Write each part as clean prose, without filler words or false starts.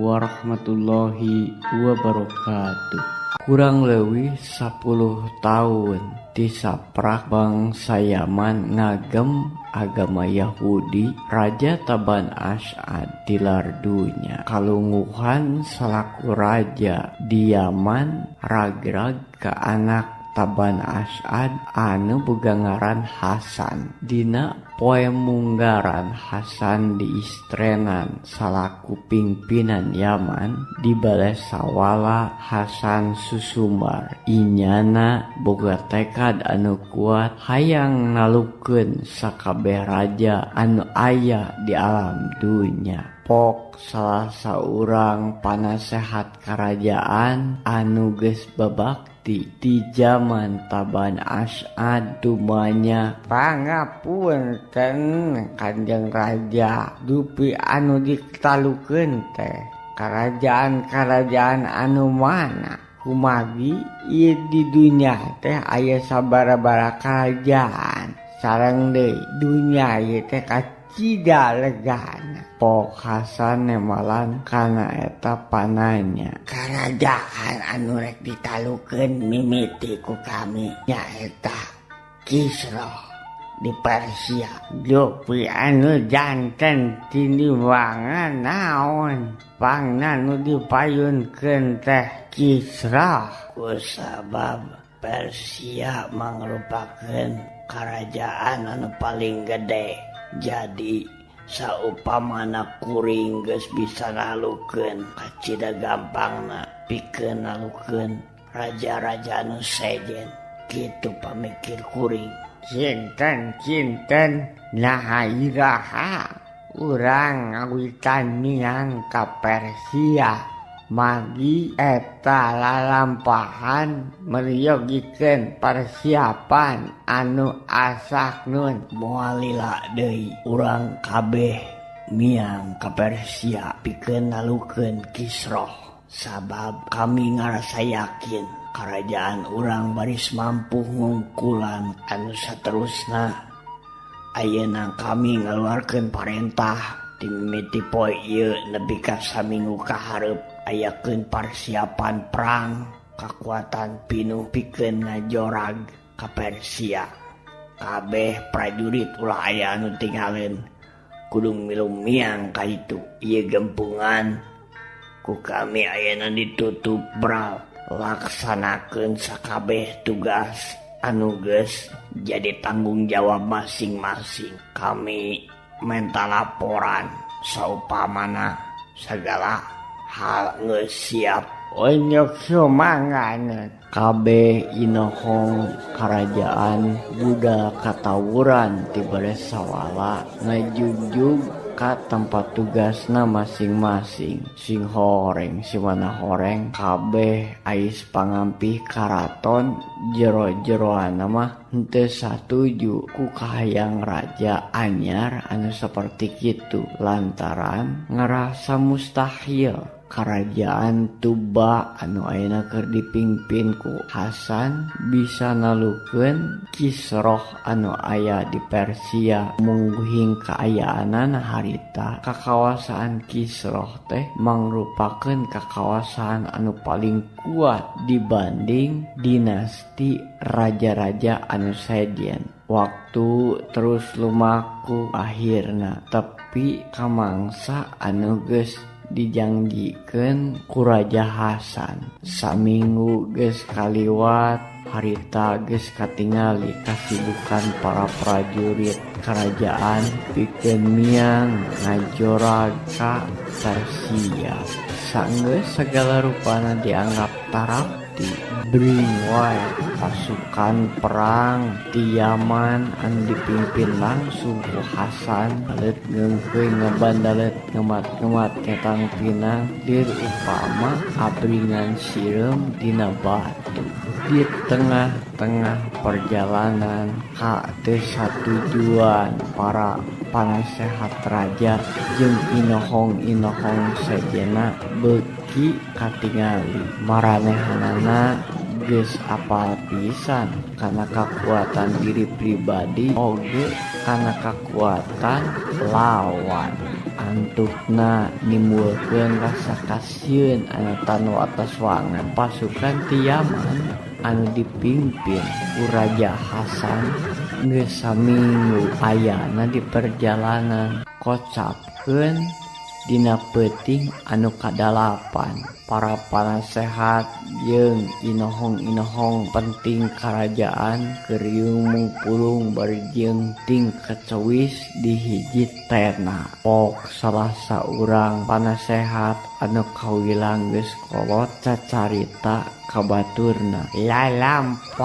Warahmatullahi wabarakatuh. Kurang leuwih 10 tahun ti saprak bangsa Yaman ngagem agama Yahudi, Raja Taban As'ad tilar dunya. Kalungguhan salaku raja di Yaman ragrag ka anak Taban As'ad anu boga ngaran Hasan. Dina poe munggaran Hasan diistrenan salaku pingpinan Yaman, di bale sawala Hasan susumbar. Inyana boga tekad anu kuat hayang nalukeun sakabeh raja anu aya di alam dunya. Pok salah saurang panasehat karajaan anu geus babakti di zaman Taban As'ad tumanya, "Pangapunten, Kanjeng Raja, dupi anu ditalukeun teh karajaan-karajaan anu mana? Kumargi ieu di dunya teh aya sabaraha karajaan, sareng deui dunya ieu teh kacida legana." Pok Hasan nembalan kana eta pananya. "Karajaan anu rek ditalukeun mimiti ku kami nyaeta Kisra di Persia." "Dupi anu janten tinimbangan naon pangna nu dipayunkeun teh Kisra?" "Kusabab Persia mangrupakeun karajaan anu paling gede, jadi saupamana kuring geus bisa nalukeun, kacida gampangna pikeun nalukeun raja-raja anu sejen, kitu pamikir kuring." "Kinten kinten, naha iraha urang ngawitan miang ka Persia? Margi eta lalampahan meryogikeun persiapan anu asaknun." "Moal lila deui urang kabeh miang ka Persia pikeun nalukeun Kisra, sabab kami ngarasa yakin karajaan urang baris mampu ngungkulan anu saterusna. Ayeuna kami ngaluarkeun parentah, ti mimiti poe ieu nepi ka saminggu ka hareup, ayakeun persiapan perang kakuatan pinuh pikeun ngajorag ka Persia. Kabeh prajurit ulah aya anu tinggaleun, kudu milu miang ka ditu. Ieu gempungan ku kami ayeuna ditutup bral. Laksanakeun sakabeh tugas anu geus jadi tanggung jawab masing-masing. Kami menta laporan saupamana segala hal geus siap." Onyok sumangga. Kabeh inohong karajaan budal katawuran ti bale sawala ngajugjug ka tempat tugasna masing-masing. Sing horeng simana horeng, kabeh ais pangampih karaton jero-jeroanna mah henteu satuju ku kahayang raja anyar anu saperti kitu, lantaran ngarasa mustahil Kerajaan Tuba anu ayeuna keur dipingpin ku Hasan bisa nalukeun Kisroh anu aya di Persia. Mungguhing kaayaanana harita, kakawasaan Kisroh teh mangrupakeun kakawasaan anu paling kuat dibanding dinasti raja-raja anu sejen. Waktu terus lumaku, akhirna tepi ka mangsa anu geus dijangjikeun ku Raja Hasan. Saminggu geus kaliwat harita, geus katingali kasibukan para prajurit kerajaan pikeun miang ngajorag ka Persia. Sanggeus sagala rupana dianggap tarapti, bring wae pasukan perang ti Yaman anu dipimpin langsung ku Hasan leut ngeungkeuy ngabandalet ngemat-ngemat ngetang pinang lir upama abringan sireum dina batu. Di tengah-tengah perjalanan, ka teu satujuan para panasehat raja jeung inohong-inohong sejenna beuki katingali. Maranehanana geus apal pisan kana kakuatan diri pribadi oge kana kakuatan lawan. Antukna nimbulkeun rasa kasieun anu tanpa watas. Pasukan ti Yaman anu dipimpin ku Raja Hasan geus saminggu ayana di perjalanan, kocapkeun dina peuting anu kadalapan. Para panasehat jeung inohong-inohong penting karajaan keur mungpulung bari jeung ting kacewis di hiji tenda. Pok salah saurang panasehat anu kawilang geus kolot cacarita ka baturna. Lalampahan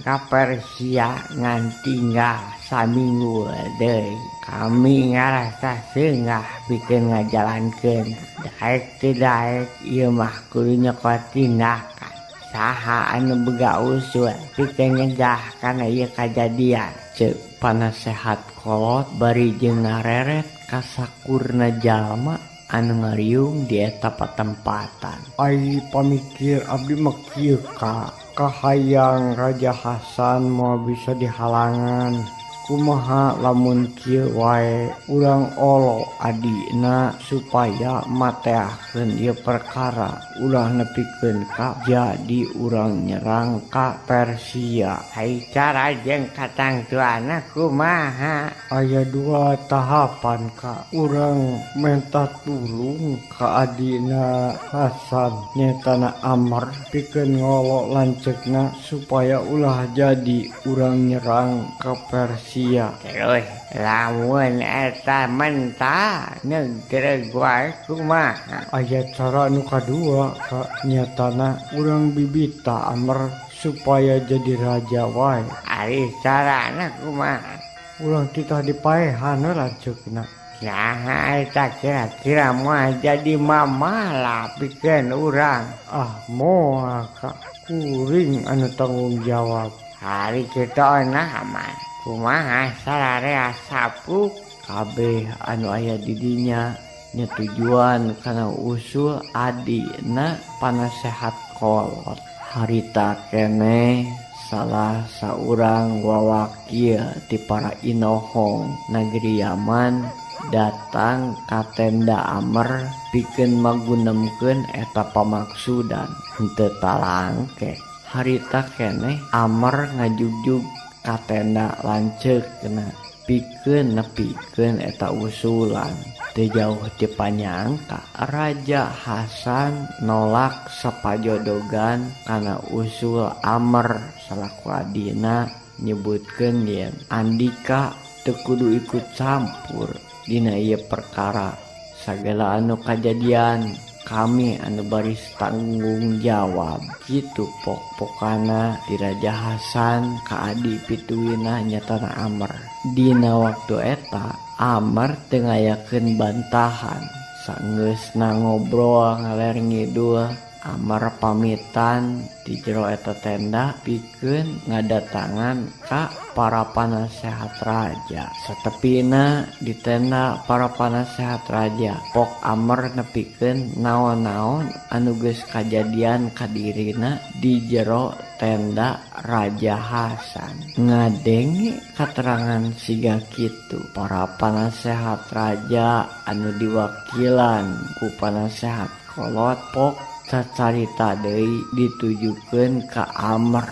ka Persia ngan tinggal saminggu deui. Kami ngarasa seungah pikeun ngajalankeun. Daek teu daek ieu mah kudu nyokot tindakan. Saha anu boga usul pikeun nyegah kana ieu kajadian? Ceuk panasehat kolot bari jeung ngareret ka sakurna jalma anu ngariung di eta patempatan. Ai pamikir abdi mah kieu ka, kahayang Raja Hasan moal bisa dihalangan. Kumaha lamun kieu wae, urang olo adina supaya mateahkeun ieu perkara, ulah nepikeun ka jadi urang nyerang ka Persia. Ai cara jeung katangtuanna kumaha? Aya dua tahapan ka. Urang menta tulung ka adina Hasan nyaetana Amr pikeun ngolo lanceukna supaya ulah jadi urang nyerang ka Persia. Terus lamun eta mentah negreg wae kumaha? Aya cara anu kadua ka, nyatana urang bibita Amr supaya jadi raja wae. Ari carana kumaha? Urang titah dipaehan we lanceukna. Nah, eta kira-kira moal jadi mamala pikeun urang. Ah, moal ka, kuring anu tanggung jawab. Ari kitu nah mah kumaha sararea sapuk? Kabeh anu aya di dinya nyetujuan kana usul adina panasehat kolot. Harita keneh salah saurang wawakil ti para inohong negeri Yaman datang ka tenda Amr pikeun magunemkeun eta pamaksudan. Henteu talangke harita keneh Amr ngajugjug ka tenda lanceukna pikeun nepikeun eta usulan. Teu jauh ti panyangka Raja Hasan nolak sapajodogan kana usul Amr salaku adina, nyebutkeun yen Andika teu kudu ikut campur dina ieu perkara. Sagala anu kajadian kami anu baris tanggung jawab. Kitu pok-pokana ti Raja Hasan ka adi pituwina nyatana Amr. Dina waktu eta Amr teu ngayakeun bantahan. Sanggeusna ngobrol ngaler ngidul, Amr pamitan di jero eta tenda pikeun ngadatangan ka para panasehat raja. Satepina di tenda para panasehat raja, pok Amr nepikeun naon-naon anu geus kajadian ka dirina di jero tenda Raja Hasan. Ngadenge katerangan siga kitu, para panasehat raja anu diwakilan ku panasehat kolot pok cacarita deui ditujukeun ka Amr.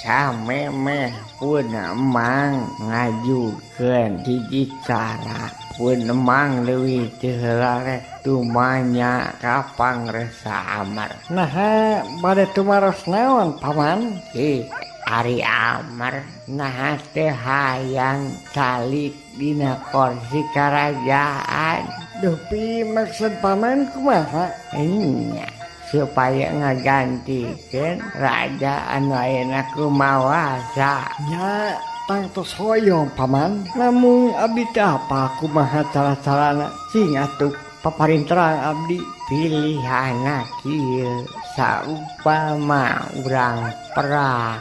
Samemeh pun emang ngajukeun hiji cara, pun emang leuwih teu heula rek tumanya ka pangresa Amr. Naha bade tumaros naon paman? Ih, ari Amr naha teu hayang calik dina kursi karajaan. Dupi maksud paman kumaha? Nya, supaya ngagantikeun raja anu ayeuna kumawasa. Nya tangtos hoyong paman, namung abdi teu apa kumaha cara-carana, sing atuh paparin terang abdi. Pilihana kieu, saupama urang perang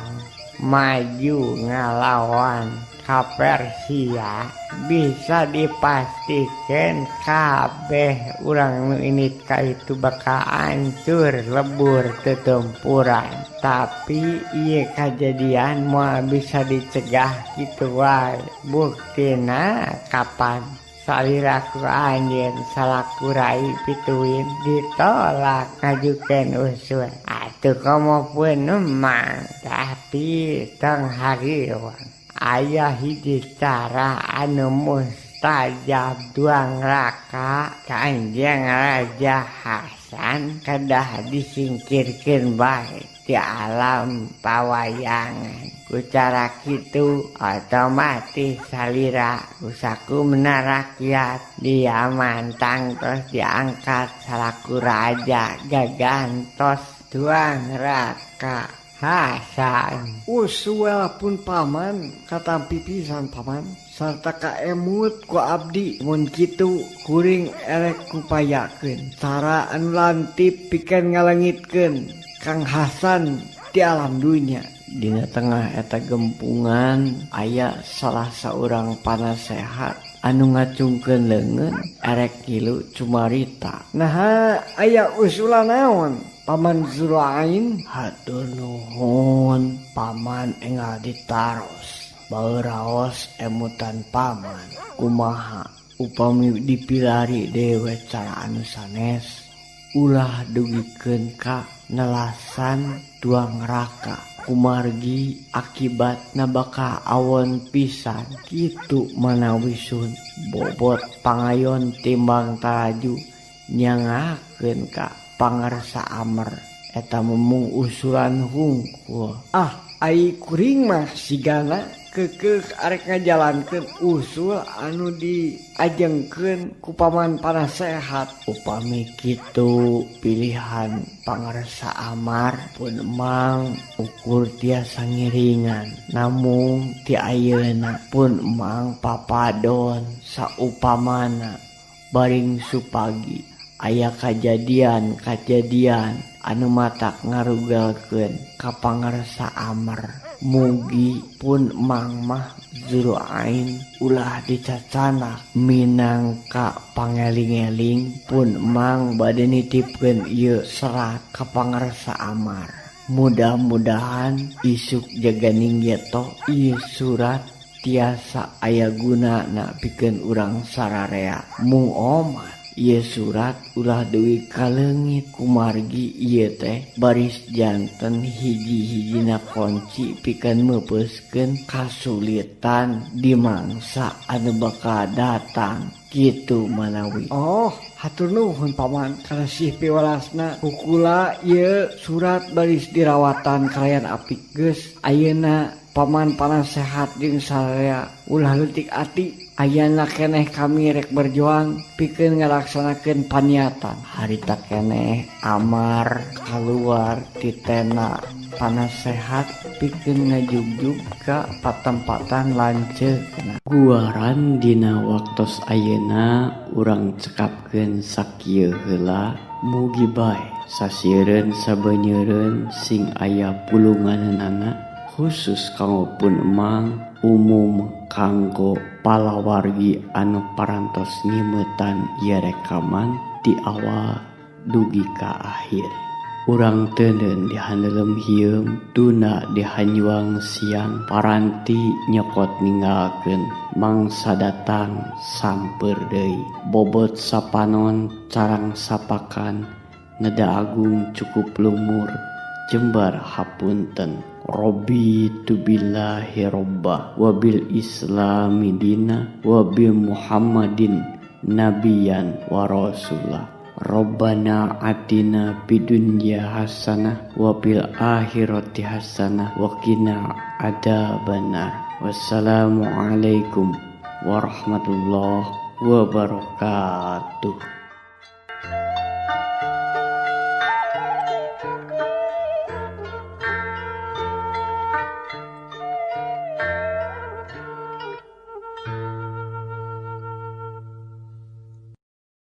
maju ngalawan ka Persia, bisa dipastikan kabeh urang nu init ka itu bakal hancur lebur tetempuran. Tapi ieu kajadian moal bisa dicegah kitu wae. Buktina kapan Salira ku anjeun salaku rai pituin ditolak ngajukeun usul. Atuh komo pun emang tapi tong hariwang. Aya hiji cara anu mustajab duang raka Kanjeng Raja Hasan kedah disingkirkeun bae di alam pawayangan. Ku cara kitu otomatis salira usakumna rakyat di Yaman tangtos diangkat salaku raja gagantos tuang raka Hasan. Usul pun paman katampi pisan paman sarta kaemut ku abdi mun kitu kuring erek kupayakeun cara anu lantip pikeun ngalengitkeun Kang Hasan di alam dunya. Dina tengah eta gempungan aya salah saurang panasehat anu ngacungkeun leungeun erek ngilu cumarita. Naha aya usulan naon Paman Zurain? Hatur nuhun paman enggal ditaros baeuraos emutan paman. Kumaha upami dipilari dewe cara anu sanes ulah dugikeun ka nelasan tuang raka kumargi akibatna bakal awon pisan kitu manawi sun bobot pangayon timbang taraju nyangakeun ka pangarsa Amer eta mung usulan hungkul. Ah ai kuring mah sigana keukeuh arek ngajalankeun usul anu diajengkeun ku paman panasehat. Upami kitu pilihan pangarsa Amar pun emang ukur tiasa ngiringan namung ti ayeuna pun emang papadon saupamana baring supagi aya kajadian-kajadian anu matak ngarugalkeun ka pangarsa Amar. Mugi pun mang mah Zurain ulah dicacanak minangka pangeling-eling pun mang bade nitipkeun ieu serat ka pangarsa Amar. Mudah-mudahan isuk jaganing geto ieu surat tiasa aya gunana pikeun urang sararea. Mung omat ieu surat ulah deui kaleungit kumargi ieu teh baris janten hiji-hijina kunci pikeun meupeuskeun kasulitan di mangsa anu bakal datang kitu manawi. Oh, hatur nuhun paman karasih piwalasna. Kukula ieu surat baris dirawatan kalayan apik geus. Ayeuna paman panasehat jeung sararea ulah leutik ati. Ayana keneh kami rek berjuang pikeun ngalaksanakeun paniatan. Harita keneh Amar kaluar ti tena panasehat pikeun ngajugjug ka patempatan lanceukna. Guaran dina waktos ayeuna urang cekapkeun sakieu heula. Mugi bae sasieureun sabenyeureun sing aya pulunganana khusus kanggo pun emang umum kanggo palawargi anu parantos nyimetan ieu rekaman ti awal dugi ka akhir. Urang teuneun dihandelem hieum tuna dihanjuang siang paranti nyokot ninggalkeun mangsa datang samper deui bobot sapanon carang sapakan neda agung cukup lumur jembar hapunten. Robbi tubillahi robba wabil islami dina wabil muhammadin nabiyan wa rasulah. Rabbana atina bidunya hasanah wabil akhirati hasanah wa qina adzabannar. Wassalamualaikum warahmatullahi wabarakatuh.